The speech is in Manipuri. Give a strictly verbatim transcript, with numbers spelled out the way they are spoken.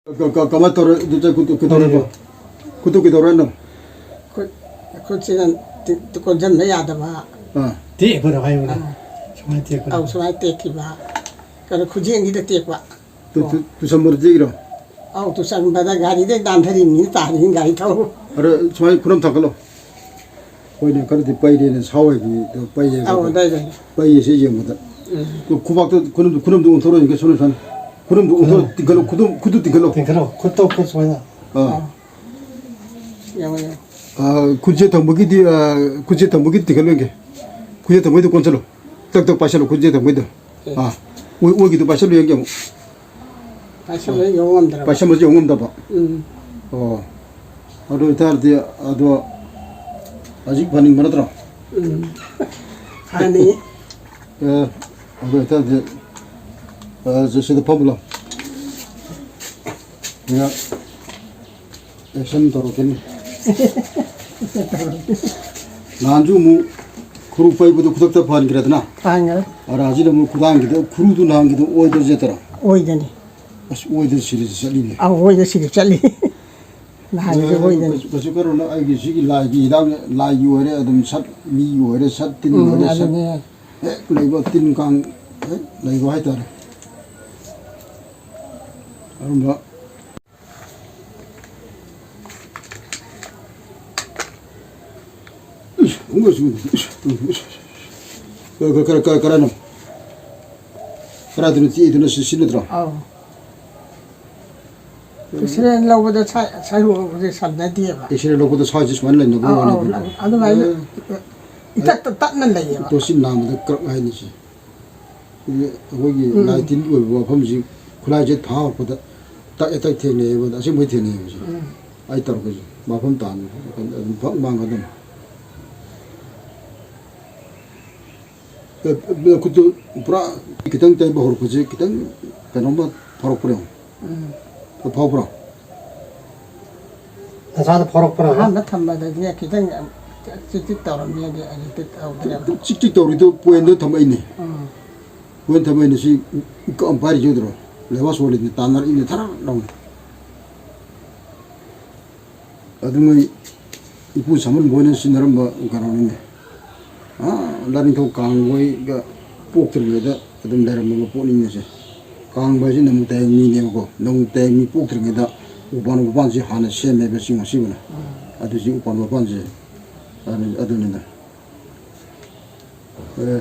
ꯀ-, ꯀ-, ꯀꯃꯥꯏꯅ ꯇꯧꯔꯦ? ꯑꯗꯨ ꯆꯠ-, ꯈꯨꯠꯇꯨ ꯀꯩꯗꯧꯔꯦꯕ? ꯈꯨꯠꯇꯨ ꯀꯩꯗꯧꯔꯦꯅꯣ? ꯈꯨꯠ, ꯈꯨꯠꯁꯤꯅ ꯇꯤ-, ꯇꯤ-, ꯀꯣꯟꯁꯤꯟꯕ ꯌꯥꯗꯕ꯫ ꯑꯥ꯫ ꯇꯦꯛꯄꯗꯣ ꯍꯥꯏꯕꯅꯦ꯫ ꯑꯥ꯫ ꯁꯨꯃꯥꯏꯅ ꯇꯦꯛꯄꯗꯣ꯫ ꯑꯧ, ꯁꯨꯃꯥꯏꯅ ꯇꯦꯛꯈꯤꯕ꯫ ꯀꯩꯅꯣ, ꯈꯨꯖꯦꯡꯁꯤꯗ ꯇꯦꯛꯄ꯫ ꯇꯨ-, ꯇꯨ-, ꯇꯨꯁꯟꯕꯗ ꯇꯦꯛꯏꯔꯣ? ꯑꯧ, ꯇꯨꯁꯟꯕꯗ ꯒꯥꯔꯤꯗꯩ ꯅꯥꯟꯊꯔꯤꯕꯅꯤꯅ ꯇꯥꯔꯤꯕꯅꯤ ꯒꯥꯔꯤ ꯊꯧ꯫ ꯑꯗꯣ ꯁꯨꯃꯥꯏꯅ ꯈꯨꯅꯝ ꯊꯥꯡꯒꯠꯂꯣ꯫ ꯍꯣꯏꯅꯦ, ꯈꯔꯗꯤ ꯄꯩꯔꯦꯅꯦ, ꯁꯥꯋꯥꯏꯒꯤꯗꯣ ꯄꯩꯌꯦ꯫ ꯑꯧ, ꯑꯗꯥꯏꯗꯩ꯫ ꯄꯩꯌꯦ ꯁꯤ ꯌꯦꯡꯕꯗ꯫ ꯎꯝ꯫ ꯈꯨꯕꯥꯛꯇ ꯈꯨꯅꯝ-, ꯈꯨꯅꯝꯗꯣ ꯑꯣꯟꯊꯣꯔꯛꯑꯣ ꯌꯦꯡꯒꯦ, ꯁꯣꯝꯗ ꯁꯨꯃꯥꯏꯅ꯫ ꯈꯨꯅꯝꯗꯣ ꯑꯣꯟꯊꯣꯔꯛꯑꯣ, ꯎꯝ꯫ ꯇꯤꯡꯈꯠꯂꯣ, ꯈꯨꯗꯣꯝ-, ꯈꯨꯠꯇꯨ ꯇꯤꯡꯈꯠꯂꯣ꯫ ꯇꯤꯡꯈꯠꯂꯣ, ꯈꯨꯠꯇꯣ, ꯈꯨꯠ ꯁꯨꯃꯥꯏꯅ꯫ ꯑꯥ꯫ ꯑꯥ꯫ ꯌꯦꯡꯉꯣ, ꯌꯦꯡꯉꯣ꯫ ꯑꯥ, ꯈꯨꯠꯁꯦ ꯊꯝꯕꯒꯤꯗꯤ, ꯑꯥ, ꯈꯨꯠꯁꯦ ꯊꯝꯕꯒꯤꯗꯤ ꯇꯤꯡꯈꯠꯂꯣꯏꯒꯦ꯫ ꯈꯨꯠꯁꯦ ꯊꯝꯕꯒꯤꯗꯤ ꯀꯣꯟꯁꯤꯜꯂꯣ꯫ ꯇꯛ ꯇꯛ ꯄꯥꯏꯁꯤꯜꯂꯣ, ꯈꯨꯠꯁꯦ ꯊꯝꯕꯒꯤꯗꯣ꯫ ꯑꯦ꯫ ꯑꯥ, ꯑꯣꯏ-, ꯑꯣꯏꯒꯤꯗꯣ ꯄꯥꯏꯁꯤꯜꯂꯣ ꯌꯦꯡꯒꯦ ꯑꯃꯨꯛ꯫ ꯄꯥꯏꯁꯤꯜꯂꯣ ꯌꯦꯡꯉꯝꯗ꯭ꯔꯕ? ꯄꯥꯏꯁꯤꯜꯂꯁꯨ ꯌꯦꯡꯉꯝꯗꯕ꯫ ꯎꯝ꯫ ꯑꯣ꯫ ꯑꯗꯨ ꯑꯣꯏꯇꯥꯔꯗꯤ ꯑꯗꯣ ꯍꯧꯖꯤꯛ ꯐꯅꯤꯡꯕ ꯅꯠꯇ꯭ꯔꯣ? ꯎꯝ꯫ ꯐꯅꯤ꯫ ꯑꯦ, ꯑꯗꯨ ꯑꯣꯏꯇꯥꯔꯗꯤ, ꯑ, ꯁꯤ-, ꯁꯤꯗ ꯐꯝꯃꯨ ꯂꯥꯎ꯫ ꯑꯦꯛꯁꯟ ꯇꯧꯔꯛꯀꯅꯤ꯫ ꯅꯍꯥꯟꯁꯨ ꯑꯃꯨꯛ ꯈꯨꯔꯨ ꯄꯩꯕꯗꯨ ꯈꯨꯗꯛꯇ ꯐꯍꯟꯈ꯭ꯔꯦꯗꯅ꯫ ꯐꯍꯟꯈ꯭ꯔꯦ꯫ ꯑꯗ ꯍꯧꯖꯤꯛꯅ ꯑꯃꯨꯛ ꯈꯨꯗꯥꯡꯒꯤꯗꯣ, ꯈꯨꯔꯨꯗꯨ ꯅꯍꯥꯟꯒꯤꯗꯣ ꯑꯣꯏꯗ ꯆꯠꯇꯔꯣ? ꯑꯣꯏꯗꯅꯤ꯫ ꯑꯁ, ꯑꯣꯏꯗ ꯁꯤꯔꯤꯁꯤ ꯆꯠꯂꯤꯅꯦ꯫ ꯑꯧ, ꯑꯣꯏꯗ ꯁꯤꯔꯤ ꯆꯠꯂꯤ꯫ ꯅꯍꯥꯟꯒꯤꯗꯣ ꯑꯦ, ꯑꯣꯏꯗꯅꯤ꯫ ꯀꯩꯁꯨ, ꯀꯩꯁꯨ ꯈꯜꯂꯨꯅꯨ, ꯑꯩꯒꯤ ꯁꯤꯒꯤ ꯂꯥꯏꯒꯤ ꯍꯤꯗꯥꯛ, ꯂꯥꯏꯒꯤ ꯑꯣꯏꯔꯦ ꯑꯗꯨꯝ ꯁꯠ, ꯃꯤꯒꯤ ꯑꯣꯏꯔꯦ ꯁꯠ, ꯇꯤꯟꯒꯤ ꯎꯝ, ꯑꯣꯏꯔꯦ ꯁꯠ꯫ ꯑꯗꯨꯅꯦ꯫ ꯍꯦꯛ ꯂꯩꯕ ꯇꯤꯟ ꯀꯥꯡ ꯍꯦꯛ ꯂꯩꯕ ꯍꯥꯏꯇꯥꯔꯦ꯫ ꯑꯗꯨꯝꯕ ꯏꯁ, ꯈꯣꯡꯒ ꯆꯨꯗꯦ꯫ ꯏꯁ, ꯏꯁ, ꯏꯁ꯫ ꯀ-, ꯀ-, ꯀ-, ꯀ-, ꯀꯔꯥꯏꯅꯣ? ꯀꯔꯥꯏꯗꯅꯣ ꯆꯤꯛꯏꯗꯨꯅ ꯁꯤ, ꯁꯤ ꯅꯠꯇ꯭ꯔꯣ? ꯑꯧ꯫ ꯑꯦꯛꯁꯔꯦ ꯂꯧꯕꯗ ꯁꯥ-, ꯁꯔꯨꯁꯦ ꯁꯝꯅꯗꯦꯕ꯫ ꯑꯦꯛꯁꯔꯦ ꯂꯧꯕꯗ ꯁꯥꯁꯦ ꯁꯨꯃꯥꯏꯅ ꯂꯩꯅꯕ ꯑꯧ, ꯑꯧ, ꯋꯥꯅꯦꯕ꯫ ꯑꯗꯨꯃꯥꯏꯅ ꯑꯦ꯫ ꯏꯇꯠꯇ ꯇꯠꯅ ꯂꯩꯌꯦꯕ꯫ ꯇꯣꯁꯤꯟ ꯅꯥꯝꯃꯗ ꯀ꯭ꯔꯛ ꯍꯥꯏꯅꯤ ꯁꯤ꯫ ꯑꯩꯈꯣꯏꯒꯤ ꯎꯝ꯫ ꯂꯥꯏ ꯇꯤꯟꯒꯤ ꯑꯣꯏꯕ ꯋꯥꯐꯝꯁꯤ ꯈꯨꯠꯂꯥꯏꯁꯦ ꯊꯥ ꯍꯧꯔꯛꯄꯗ ꯇꯛ ꯍꯦꯛꯇ ꯊꯦꯡꯅꯩꯌꯦꯕ, ꯑꯁꯦꯡꯕꯩ ꯊꯦꯡꯅꯩꯌꯦꯕ ꯁꯤ꯫ ꯎꯝ꯫ ꯑꯩ ꯇꯧꯔꯛꯄꯁꯦ ꯃꯐꯝ ꯇꯥꯅ ꯑꯗꯨꯝ ꯐꯛ ꯃꯥꯡꯒꯗꯕꯅꯤ꯫ ꯑꯦ, ꯑꯦ, ꯈꯨꯠꯇꯨ ꯄꯨꯔꯥ ꯈꯤꯇꯪ ꯇꯩꯕ ꯍꯧꯔꯛꯄꯁꯦ ꯈꯤꯇꯪ ꯀꯩꯅꯣꯝꯃ ꯐꯥꯎꯔꯛꯄ꯭ꯔꯥ ꯌꯦꯡꯉꯣ꯫ ꯎꯝ꯫ ꯐꯥꯎꯕ꯭ꯔꯣ? ꯅꯁꯥꯗ ꯐꯥꯎꯔꯛꯄ꯭ꯔꯥ? ꯑꯍꯥꯟꯕ ꯊꯝꯕꯗꯗꯤ ꯈꯤꯇꯪ ꯆꯤꯛ ꯆꯤꯛ ꯇꯧꯔꯝꯃꯤ, ꯑꯗꯨ ꯍꯧꯖꯤꯛꯇꯤ ꯇꯧꯗ꯭ꯔꯦꯕ꯫ ꯆꯤꯛ ꯆꯤꯛ ꯇꯧꯔꯤꯗꯣ ꯄꯣꯏꯟꯗ ꯊꯝꯃꯛꯏꯅꯦ꯫ ꯎꯝ꯫ ꯄꯣꯏꯟ ꯊꯝꯃꯛꯏꯅꯦ, ꯁꯤ ꯀꯛꯑꯝ ꯄꯥꯏꯔꯤꯁꯦ ꯎꯗ꯭ꯔꯣ? ꯂꯩꯕꯥꯛ ꯁꯣꯜꯂꯤꯅꯦ, ꯇꯥꯟꯅꯔꯛꯏꯅꯦ ꯊꯔꯛ ꯂꯥꯎꯅ꯫ ꯑꯗꯨꯉꯩ ꯏꯄꯨ ꯁꯥꯃꯨꯔꯟꯕ ꯍꯣꯏꯅ ꯁꯤꯖꯤꯟꯅꯔꯝꯕ ꯀꯩꯅꯣꯅꯤꯅꯦ꯫ ꯑꯥ, ꯂꯥꯏꯅꯤꯡꯊꯧ ꯀꯥꯡꯕ ꯍꯣꯏꯒ ꯄꯣꯛꯇ꯭ꯔꯤꯉꯩꯗ ꯑꯗꯨꯝ ꯂꯩꯔꯝꯃꯕ ꯄꯣꯠꯅꯤꯅꯦ ꯁꯦ꯫ ꯀꯥꯡꯕ ꯍꯥꯏꯁꯤ ꯅꯣꯡꯃꯩ ꯇꯥꯌꯦꯟ ꯃꯤꯅꯦꯕꯀꯣ꯫ ꯅꯣꯡꯃꯩ ꯇꯥꯌꯦꯟ ꯃꯤ ꯄꯣꯛꯇ꯭ꯔꯤꯉꯩꯗ ꯎꯄꯥꯟ ꯋꯥꯄꯥꯟꯁꯤ ꯍꯥꯟꯅ ꯁꯦꯝꯃꯦꯕ ꯆꯤꯡ ꯑꯁꯤꯕꯅ꯫ ꯑꯗꯨꯁꯤ ꯎꯄꯥꯟ ꯋꯥꯄꯥꯟꯁꯦ꯫ ꯑꯗꯨ-, ꯑꯗꯨꯅꯤꯗ꯫ ꯑꯦ꯫